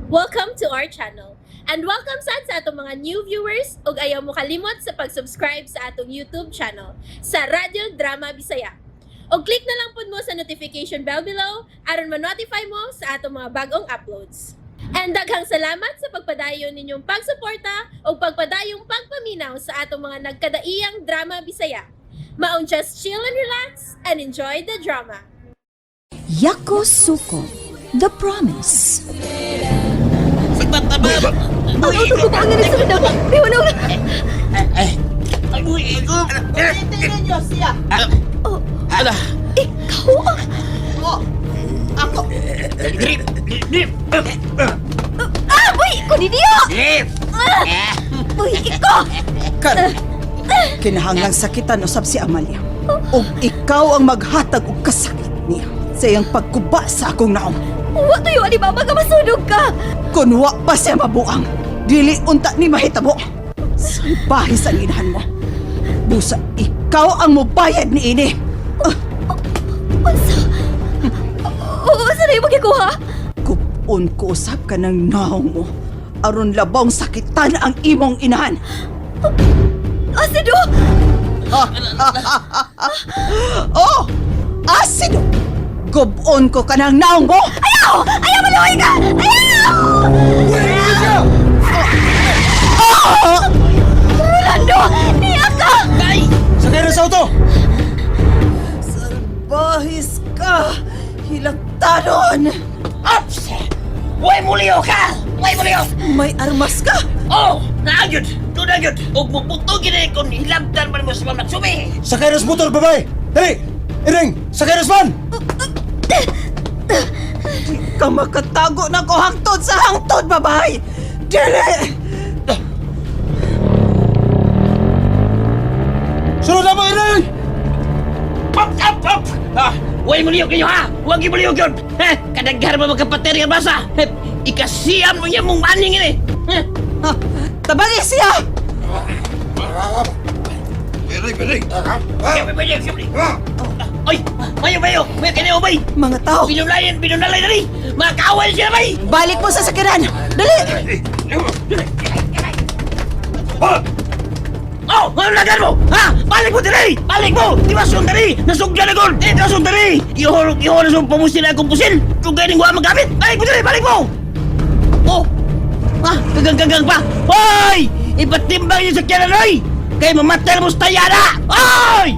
Welcome to our channel. And welcome sad sa atong mga new viewers ug ayaw mo kalimot sa pag-subscribe sa atong YouTube channel sa Radyo Drama Bisaya. Og click na lang pud mo sa notification bell below aron ma-notify mo sa atong mga bagong uploads. And daghang salamat sa pagpadayon ninyong pagsuporta ug pagpadayong pagpaminaw sa atong mga nagkadaiyang drama Bisaya. Maong just chill and relax and enjoy the drama. Yako Suko, The Promise. Ang auto ko ba ang nagsunod ako? Iwanong! Tingnan niyo siya. Ala! Ikaw ang... Oh, ako. Grip! Grip! Ah! Uy! Ikaw ni Dio! Grip! Uy! Ikaw! Karon, kinahanglang sakitan usab si Amalia. Ug ikaw ang maghatag og kasakit niya sa iyang pagkuba sa akong naong. Wa tuyo ani mama nga masunog ka! Kun wa pa siya mabuang, dili unta ni mahitabo. Salbahe sa inahan mo. Busa ikaw ang mubayad ni ini. Unsa? Unsa na yung magikuha? Kupon ko usab ka ng naong mo. Aron labong sakitan ang imong inahan. Asido! Oh! Asido! Gubon ko ka ng naong mo! Ayaw! Ayaw maluhay ka! Ayaw! Rolando! Niya ka! Ay! Sakay na sa auto! Salbahis ka! Hilaktanon! Ops! Way muliyo ka! Way muliyo! May armas ka! Oh! Naagyod! Doon agyod! Huwag mo puto gini kung hilabdan man mo sa mga magsumi! Sakay na sa motor, babae! Dali! Iring! Sakay na sa van! Di ka makatago na ko hangtod sa hangtod, babae! Dili! Sunod na mo, Iring! Up! Up! Up! Ah! Way muliyo kayo ha! Huwag yung muliyo yun! Ha? Kadaghar mo magkapater nga basa! Eh, ikasiyam mo niya mong maning ini! Ha? Ha, tabagi siya! Siyempre, pwede, siyempre! Ay! Mayo, mayo! Mayo, kanya bay! Mga tao, Pinulayan, pinunalay na rin! Mga kaaway siya bay! balik mo sa sakyanan! Dali! Oh, ano lagan mo? Ha? Balik mo diri! Balik mo! Di ba sung diri? Nasugyan na gol! Eh, di ba sung diri? Ihorog, ihorog sa pamusil akong pusil! Kung ganing wa magamit! Balik mo diri! Balik mo! Oh! Ha? Gagang-gagang pa! Hoy! Ipatimbang yung sakyanan, oy! Kay mamatay mo sa tayana! Oy!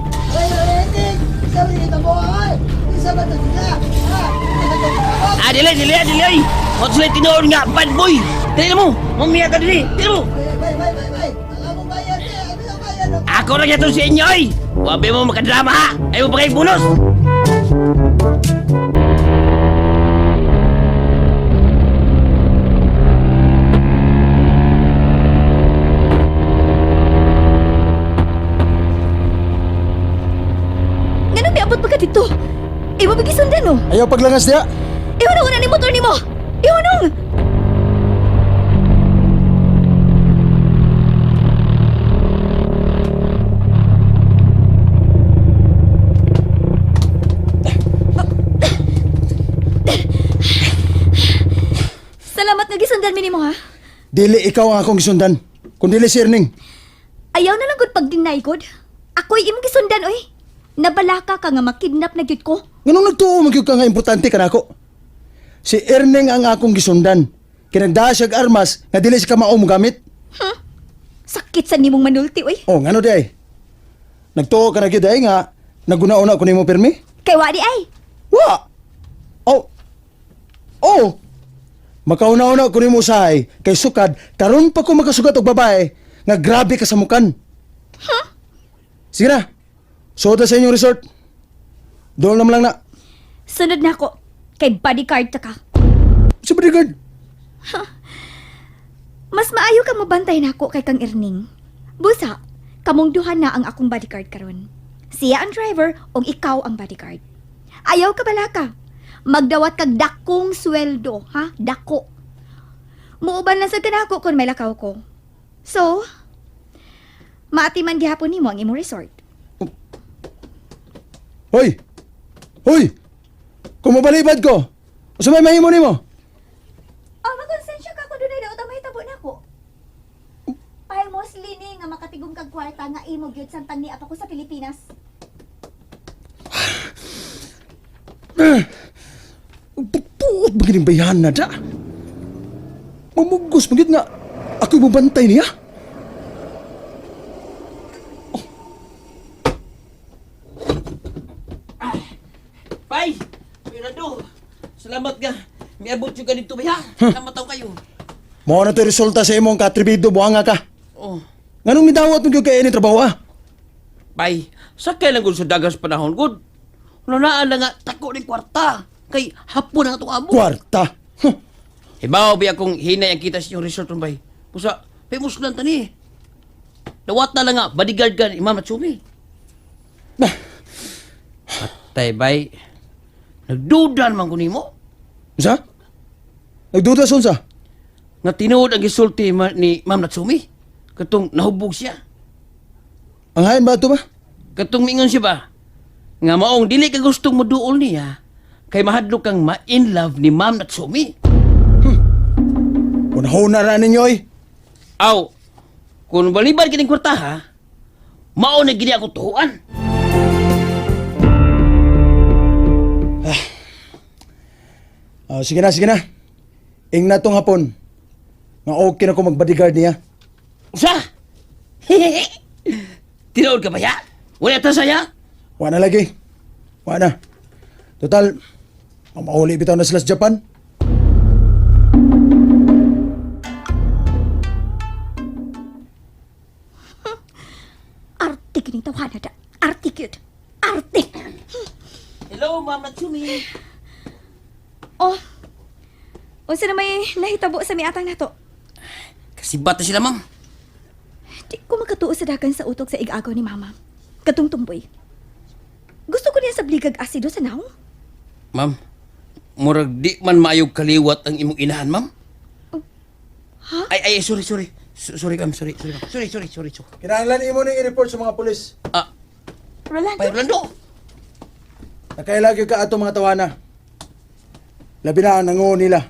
Ah, dili, dili, ah, dili, oy! Huwag sila tinuon nga, bad boy! Dili mo! Mamiya ka dili! Dili mo! Ako na yato sa inyo, oy! Wabi mo makadrama, ha? Ayaw mo pa kayo bonus! Nganong miabot pa ka dito? Iwa ba gisundan oh? Ayaw paglangas niya! Iwa nung una ni motor nimo! Iwa nung! Salamat nga gisundan mi nimo ha. Dili ikaw ang akong gisundan. Kung dili si Erning. Ayaw na lang gud pag-deny gud. Ako'y imong gisundan oy. Nabalaka ka nga makidnap na gyud ko. Nganong nagtuo man gyud ka nga importante ka nako? Si Erning ang akong gisundan. Kinagdaa siyag armas nga dili siya kamao mo gamit. Sakit sa nimong manulti oy. Oh, ngano di ay? Nagtuo ka na gyud ay nga naguna-una ko nimo pirmi? Kay wa di ay. Wa! Oh! Oh! Makauna-una ko nimo usahay kay sukad karon pa ko makasugat og babae nga grabe ka sa mukan. Sige na. Suod na sa inyong resort. Doon naman lang na. Sunod na ako. Kay bodyguard ta ka. Si bodyguard. Mas maayo ka mobantay nako kay kang Erning. Busa, kamong duha na ang akong bodyguard karon. Siya ang driver ug ikaw ang bodyguard. Ayaw ka balaka. Magdawat kag dakong sweldo, ha? Dako. Muuban lang sa kanako kung may lakaw ko. So, maatiman gihapon nimo ang imong resort. Hoy! Hoy! Kung mabalibad ko, unsa may mahimo nimo? Oh, makonsensya. Mostly ni nga makatigom kag kwarta nga imo gyud samtang niap ako sa Pilipinas. Puot ba gining bayahan na da? Mamugos magid nga ako'y mubantay niya. Bay! Mirado! Salamat ka. Miabot yung ganito ba ya? Salamat ako kayo. Mao na to resulta sa imong katribido buhanga ka. Oh. Nganong midawat mo gyud kay ini trabaho ah? Bay, sakay lang gud sa dagas panahon gud. Wala na nga tako ning kwarta. Kay hapon ang atong amo. Kwarta. Huh. Hibaw ba akong hinay ang kita sa inyong resort ron bay. Pusa, famous lang tani. Dawat na lang nga, bodyguard ka ni Ma'am Natsumi. Nah, Patay bay, nagdudan man ko nimo. unsa? Nagduda sa unsa? Nga tinuod ang gisulti ni Ma'am Natsumi. Katong nahubog siya. Ang hain ba ito ba? Katong mingon siya ba? Nga maong dili ka gustong moduol niya, kay mahadlok kang ma-in love ni Ma'am Natsumi. Unahuna ra ninyo oy. Aw, kung balibar kining kwarta ha, mao na gini ako tuhuan. Ah, sige na, sige na. Ing na tong hapon. Nga okay na ko mag-bodyguard niya. Usa? Tinuod ka ba ya? Wala ta saya? Wa na lagi. Wa na. Total, mamauli bitaw na sila sa Japan. Arte kining tawhana da. Arte gyud. Arte. Hello, Ma'am Natsumi. Oh. Unsa na may nahitabo sa miatang nato? Kasibat na sila, ma'am. Di ko makatuo sa dagan sa utok sa igagaw ni mama. Katong tumboy. Gusto ko niya sa bligag asido sa naong. Ma'am, murag di man maayog kaliwat ang imong inahan, ma'am. Ha? Ay, ay, sorry, sorry. Sorry, ma'am, sorry, sorry, ma'am. Sorry, sorry, sorry, sorry. Kinahanglan imo ning i-report sa mga pulis. Ah, Rolando. Bay Rolando. Nakailagi ka ato mga tawana. Labi na ang nanguo nila.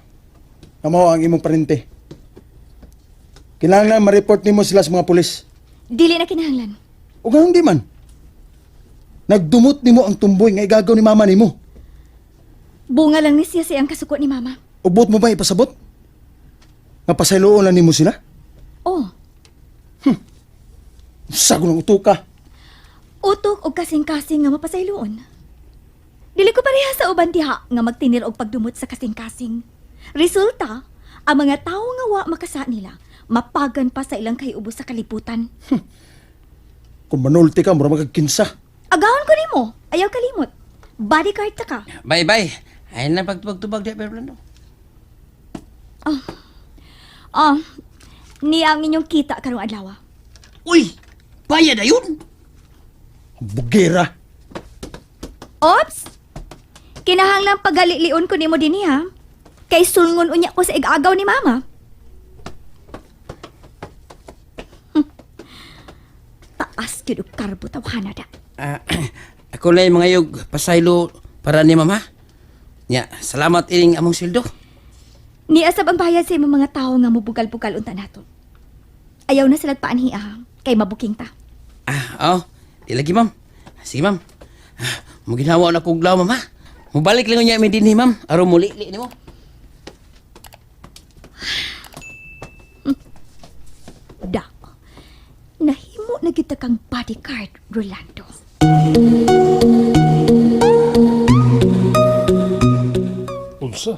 Nga mao ang imong parente. Kinahanglan ma-report nimo sila sa mga pulis. Dili na kinahanglan. O ganun di man. Nagdumot nimo ang tumboy nga igagaw ni mama nimo. Bunga lang ni siya sa iyang kasuko ni mama. Ubot mo ba ipasabot? Nga pasayloon lang nimo sila? Oh, Sago ng uto ka. utok og kasing-kasing nga mapasayloon. Dili ko pareha sa uban diha nga magtinil og pagdumot sa kasing-kasing. Resulta, ang mga tawo nga wa makasa nila, mapagan pa sa ilang kaiubos sa kalibutan. Kung manulti ka, mura magagkinsa. Agahon ko nimo, ayaw kalimot. Bodyguard ta ka. Bye, bye. Ay na pagtubag-tubag di, Bay Rolando. Oh, niya ang inyong kita karong adlaw. Uy, bayad ayun. Bugera. Ops! Kinahanglang pagalilion ko nimo dinhi ha. Kay sulngon unya ko sa igagaw ni mama. Taas gyud og karbo tawhana da. Ah, ako na yung mga yug pasaylo para ni mama. Nya, salamat ining among sweldo. Niasab ang bayad sa imong mga tawo nga mubugal-bugal unta nato. Ayaw na sila paanhi ha, kay mabuking ta. Ah, oh, di lagi ma'am. Sige ma'am. Ah, Muginawa na kog law mama. Mubalik lang niya mi dinhi ma'am. Aron muli li nimo. Da. Nahimo na kita kang bodyguard, Rolando. Unsa?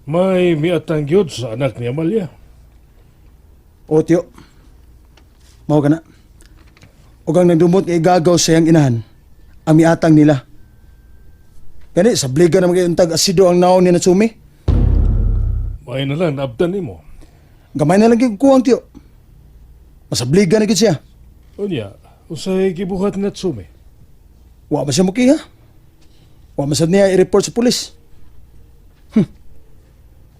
May miatang gyud sa anak ni Amalia. O, tiyo. Mao ka na. Ug ang nagdumot nga igagaw sa iyang inahan, ang miatang nila. Gani, sa bliga na mag-iuntag asido ang naon ni Natsumi. May na lang naabtan nimo. Gamay na lang gyud kuwang, tiyo. Masabliga na gyud siya. Unya, unsay gibuhat ni Natsume? Wa ba siya mukiha? Wa man sad niya i-report sa pulis.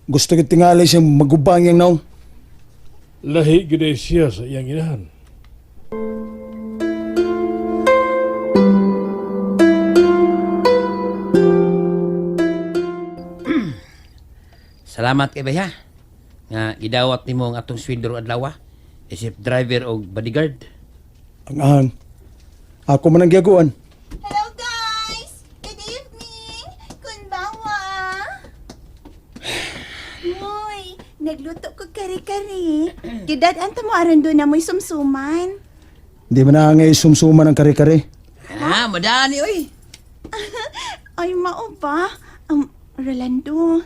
Gusto gyud tingali siyang magubang iyang naong. Lahi gyud ay siya sa iyang inahan. Salamat kay bay ha. Nga gidawat nimo ang atong sweldo adlaw. Isip driver o bodyguard. Ang ahang. Ako man ang giyaguan. Hello guys! Good evening! Konbanwa! Moy, nagluto ko kare-kare. Gidad anta mo aron doon na mo'y sumsuman. Di man na nga isumsuma ng kare-kare. Ah, madani oy. Ay, mao ba? Rolando,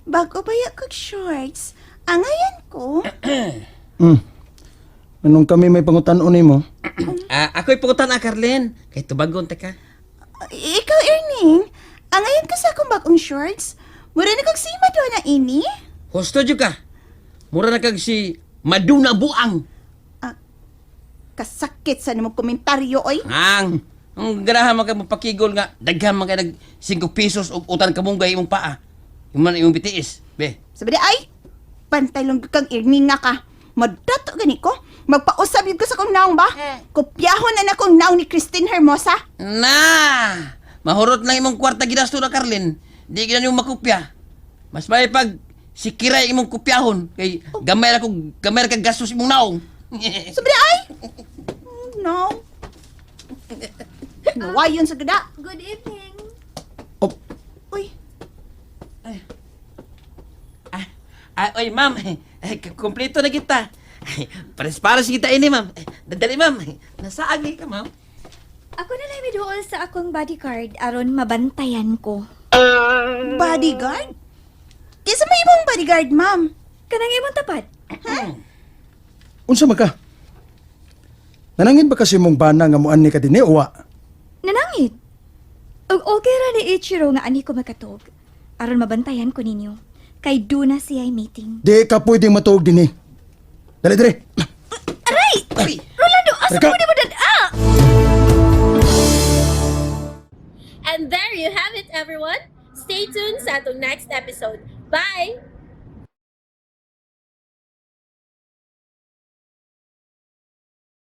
bago ba ya kag shorts? Angayan ko. Anong kami may pangutan-on nimo? Ah, ako'y pangutan ah, Carlin. Kay tubagon ta ka. Ikaw, Erning, angayan ko sa akong bagong shorts. Mura na kag si Madonna ini. Husto jud ka. Mura na kag si Maduna Buang. Kasakit sa namong komentaryo, oy. Ang ang ganahan man kay mapakigol nga daghan man kay nag 5 pesos og utan kamunggay imong paa. Imo man imong BTS, be. Sabi di, ay, pantay lang kang Erning nga ka. Madato gani ko. Magpausab yun ko sa kong naong ba? Kopyahon na na kong naong ni Christine Hermosa. Na! Mahurot lang imong kwarta ginasto na Carlin. Di gina nimo makopya. Mas may pag si Kiray imong kopyahon kay gamay ra kog gamay ra kag gastos imong naong. Sabi di, ay! No. Nawayon sa gada. Good evening. Oh, Uy, Ah, ah, oy ma'am, eh, kompleto na kita. Pares-pares kita ini, ma'am. Eh, Dadali, ma'am. Nasaagi ka, ma'am. Ako na lang miduol sa akong bodyguard aron mabantayan ko. Bodyguard? Kisa may imong bodyguard, ma'am. Kanang imong tapat. Unsa man ka? Nanangin ba kasi mong bana nga muan ni ka dinhi o wa? Nanangit. Og okay ra ni Ichiro nga ani ko makatog. Aron mabantayan ko ninyo. Kay duna siya meeting. Di ka pwedeng matuog dinhi. Dali dire. Aray! Rolando, asa Teka. ko ni mo dad-a? And there you have it, everyone. Stay tuned sa atong next episode. Bye!